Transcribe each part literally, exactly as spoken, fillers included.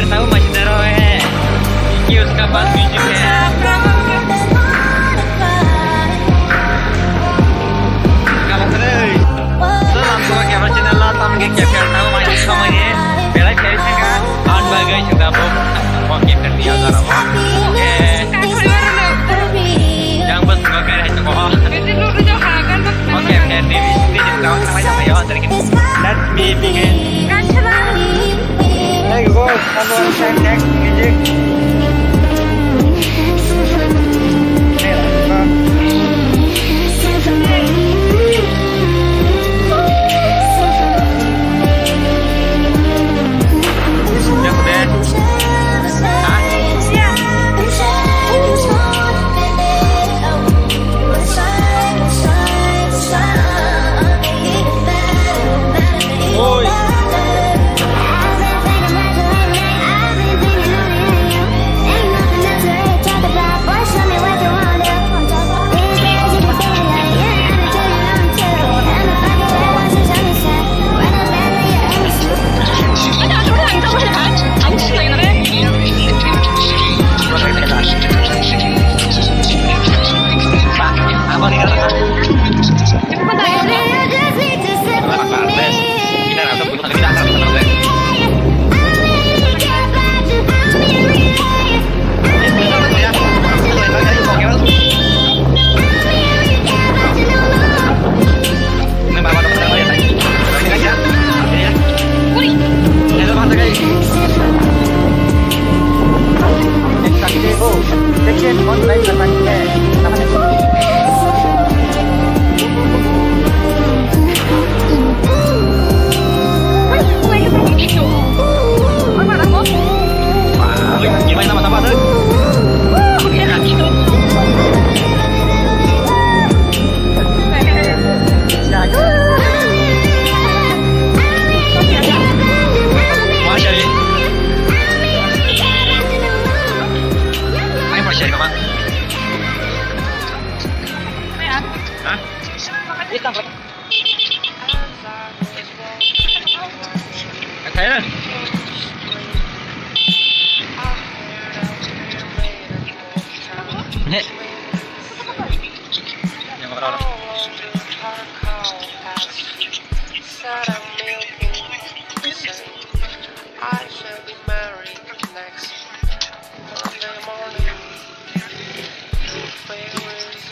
Tahu masih daro hai. Ini उसका बाद म्यूजिक है। Kamu kena. Salam semua ke channel lah, tam ke ke tahu masih sama ye. Bela cari sangka. An bagai sudah bo. Oke, terbiasa lah. Oke. Yang bos kau kira itu kau. Oke, oke, di sini juga kawan sama yang tahu dari kita. Let's be begin. Hey, go. Next music.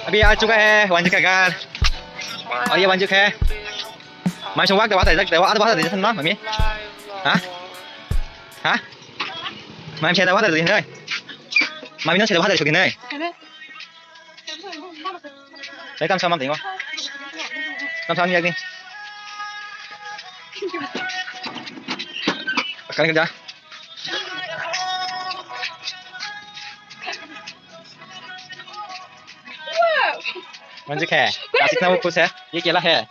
Abi, achu ka hai, wanji ka gar. Oh, iya, wanji ka hai. Mai song wak da wata, da wata, da wata, da wata, mami. Ha? Ha? Mami, saya da wata, da wata. Mami, no, saya da wata, da wata. Saya tam sama tengok. Tam sama ni. Sekarang kerja. Manju khe, kasik na wo kuch hai, ye kela hai.